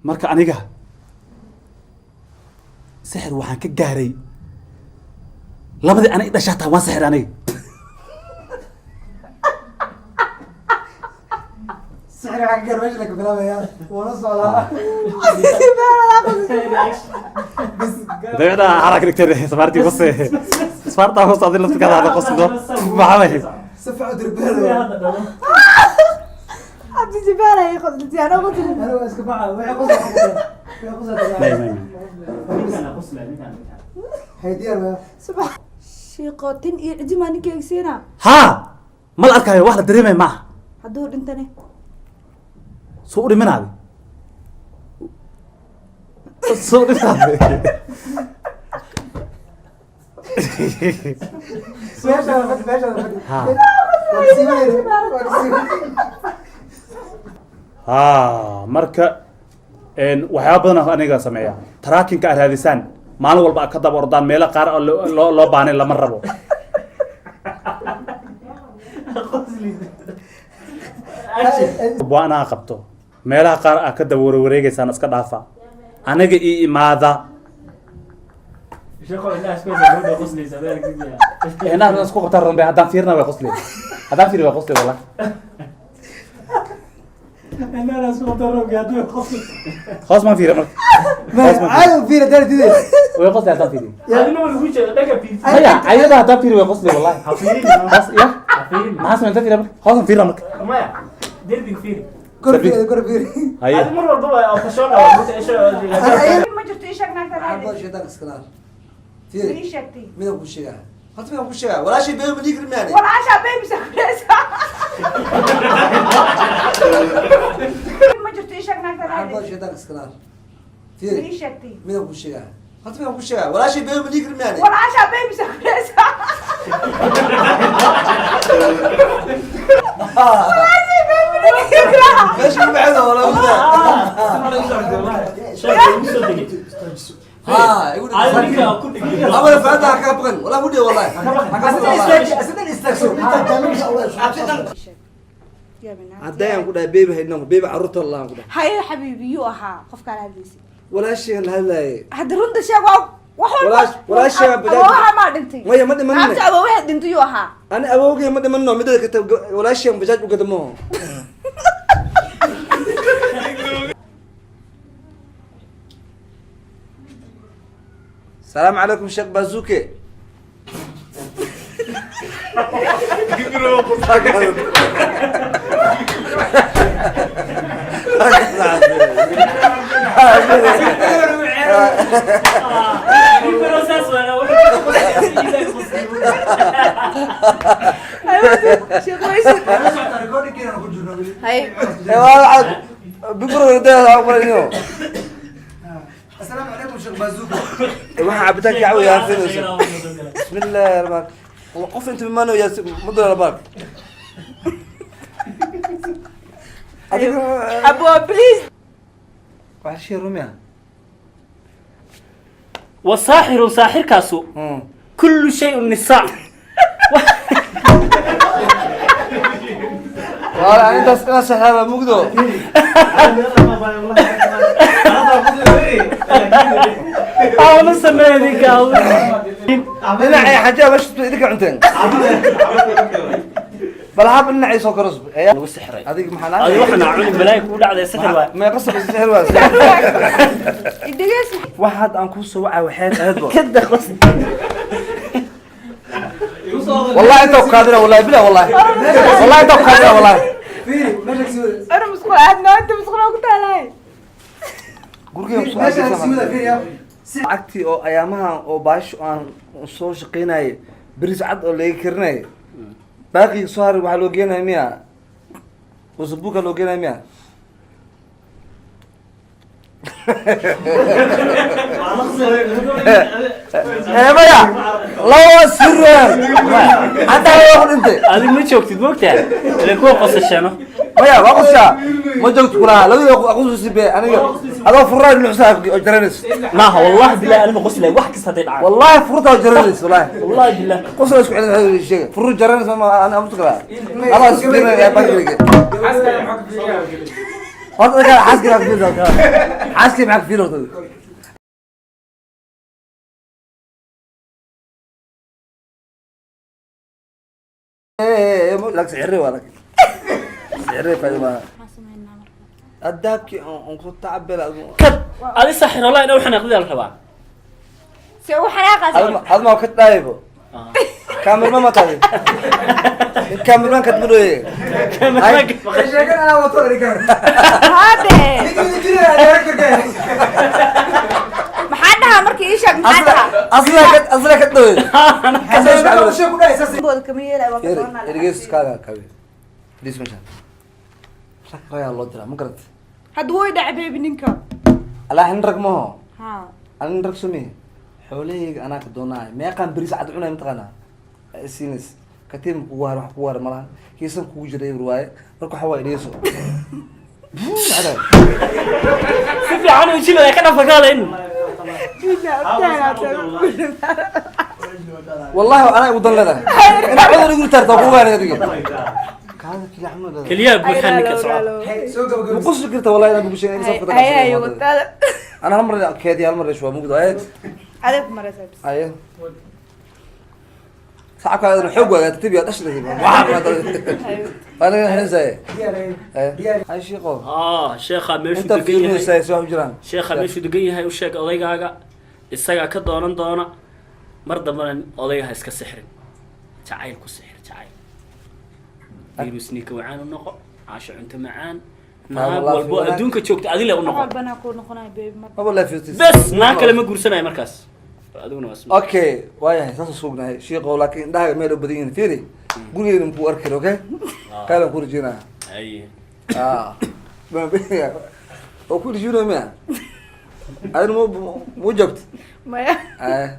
Marka aniga sixir waxaan ka gaaray labadii aniga dhashaa taa waan sixir aniga. Sixir waxaa ka gaar meesha laga bilaabaya wuuna socdaa. Dabeecda xaraa ka dhigteen safaartii qose safaartaa hoos adi laftirkaada hada qosido maxaa waye? Si fiican u dirbeelo. Cabdi Jabbaar ay qoslatay, anaa qosli. Aniga waa iska baxa waxay qosla waxay qosla. May may may. Hay diyaar waa. Subax shiiqo tin iyo cijimaa ninkeyga siinaa. Haa, ma la arkaayo, wax la dareemaya maaha. Hadduu dhintane? Soo u dhiminaadi, soo u dhiminaadi. Meesha fadhi, meesha fadhi. Ha. Waa kasiibanayna, waa kasiibanayna. Ha, marka waxyaaba badan aan aniga sameeya, tracking-ka aad raadisaan maalin walba aad ka daba ordaan meelo qaar oo loo baahnay lama rabo. Waa inaa qabto meelaha qaar aad ka daba warwareegeysaan, iska dhaafa, aniga ii imaada. Indhaha isku qabtaan rambe haddaan fiirna way qosli, haddaan fiiri way qosli wallah. Hoos maan fiiri marka, hoos maan fiiri. Caadi u fiiri haddaad diidayso. Way qosli haddaan fiiri. Maya, ayada haddaan fiiri way qosli wallahi. Hoos ya maxaa sameynta fiiri marka, hoosaan fiirna marka. Kor fiiri, kor fiiri. Haye. Ma jirto, ii sheeg naagta. Waxaan raadi shaytaan iska naar. Ma Fiiri. ii sheegtay? Midaan ku sheegaa. Horta midaan ku sheegaa. Walaashay been ma dhiigi karmiyaane? Walaashaa baby sakureysa. Ma jirto, ii sheeg naagta. Waxaan raadi shaytaan iska naar. Ma Fiiri. ii sheegtay? Midaan ku sheegaa. Horta midaan ku sheegaa. Walaashay been ma dhiigi karmiyaane? Walaashaa baby sakureysa. Meesha ku baxayda walaa wada. Ha, igu dhig. Amara faanta ha ka baqan. Walaa ku dhig wallahi. Ha ka baqan wallahi. Asadan istaagso. Haddii aan ku dhahay baby haydnan, baby carruurta laan ku dhahay. Haye xabiibi, yuu ahaa qofkaan hadlaysay? Walaashay la hadlaayay. Hadda runta sheeg, waa wax walba. Walaashay Awoowaha maa dhintay? Maya, ma dhimanine. Naagta awoowaha dhintay yuu ahaa? Ani awowgay ma dhimanno midada ka tag walaashay bajaaj u gadamo. السلام عليكم شيخ بازوكي. Sheekh wayse. Recording-keena ku jirno weli. Haye. بكره ده عمري. Assalaamu calaykum Sheekh Bazuka. waxaa cabitaanka caawiya fiirso. بسم الله الرحمن qof inta imaano yaa muddo baak adiga. Abo, please. Wax shay rumiya. Wasaaxiru saaxirkaasu kullu shay nisaa. Wala intaas ina saxaaba mugdo. Aanu sameeyay ninka. Dhinacay xajaa meesha idinka cunteen bal hab dhinacay soo karos. Lagu sixray. Adiga maxaa? Adi waxaan cuni balaayo kugu dhacday, sixir waay. Ma qasab sixir waa? Idhegeys. Wax hadda aan kuu soo wacay waxay ahayd bo kada qos. والله انت قادر والله بلا والله والله انت قادر والله. Fiiri meesha kasii wada. Ana musqul aadna, inta musqul ku taalay. Gurigeyga Fiiri, meesha kasii wada, fiiri ya. Lacagtii oo ayaamahan oo baasho aan soo shaqaynayay bariis cad oo laga karinayay baaqiga soo haray waxaa loo geenaya miya wasabuuka loo geenaya miya? Ee maya, laba siraan hadda waa ku dhintay. Adi ma joogtid moogtaa ile kuwa qosashano. Maya, waa qoshaa ma joogto kulaha labadii aqususi be aniga adoo furraa nuxsaa oo jaranayso. Maaha, wallahi bilahi anima qoslay wax kasta hadday dhacaan. Wallahi furta oo jaranayso wallahi. Wallahi bilah. Qosla isku celin sheega furu jaranayso ma ana amtu kala ama isku diray baa Horta dadka xaaskii maxaa ku fiiri? Xaaskii maxaa ku fiiri horta? Laakiin sixirre waa, laakiin sixirre faa'iido maaha. Maxaan sameynaa marka? Adaabkii on ku tacabel. Kad adi saxir, wallahi inaa u xanaaqdidaa la rabaa. Se u xanaaqaas. Adma ka dhaaybo. Kaamirman ma tahay? Kaamirman kadmadooye. Sheegan anaa wato ninkan. Hade. Ninkii jira director-ka. Maxaa dhahaa marka? Ii sheeg, maxaa dhahaa? Asla ka dhawe. Xasan sheeg ku dhahay saas. Booda kama yeelay, waa ka doonaa. Ergeys kaaga kabe dis meeshaan rag ragaa loo diraa, ma garat? Hadda way dhacay, baby, ninka. Alaa nin rag maho. Ha. Ani nin rag sumi xoolahayga anaa ka doonaay. Meeqaan beriis cad cunay mataqaanaa siinays katiim kugu har, wax kugu har malaha, kiisan kugu jira ibr waaye. Marka waxa waaye, dhegeyso. Si fiican u jilaya ka dhafa kaalayn. Wallahi anaa igu dan leedahay inaa cudur igu tarta kugu gaanay adiga kaada kila xamud leedahay. Keliyaha buuxaan ninka socda. Soo gabagabeyso. Ma qosli karta? Wallahi inaan kugu sheegay safka. Hay hay wadaada. Ana hal mar keedi, hal mar shwa mugdo ay. Adeeg ku maraysaa bis. Aye, sacabka adan xoog waaga tartiib yaa dhash leeyahay, waana xinsaye. Diyaar. Ay shiiqo. Ah, sheekha meeshuu inta degan yahay. fiirinaysaa soo jiraan. Sheekha meeshuu degan yahay u sheeg odaygaaga, isagaa ka doonan doona. Mar dambena odayga ha iska sixrin, jacayl ku sixir, jacayl virus ninka wacaan u noqo, caasho cunto macaan, naag wallahi walbo wanaag. Adduunka joogta adile u Wax noqo. walbana kuu noqonaya, baby, mar. Maba la fiirtis. Bes, naag kale ma guursanayo markaas, adiguna waa Okay, waayahay, saas sugnahay shiiqo, laakiin indhahaaga meel u badan yihiin fiiri, gurigeena muku arki karo. Okay, kaalan ku rajinaa. Haye. Ah, oo ku rajinaa miya? Adina mu joogto? Maya. Ay.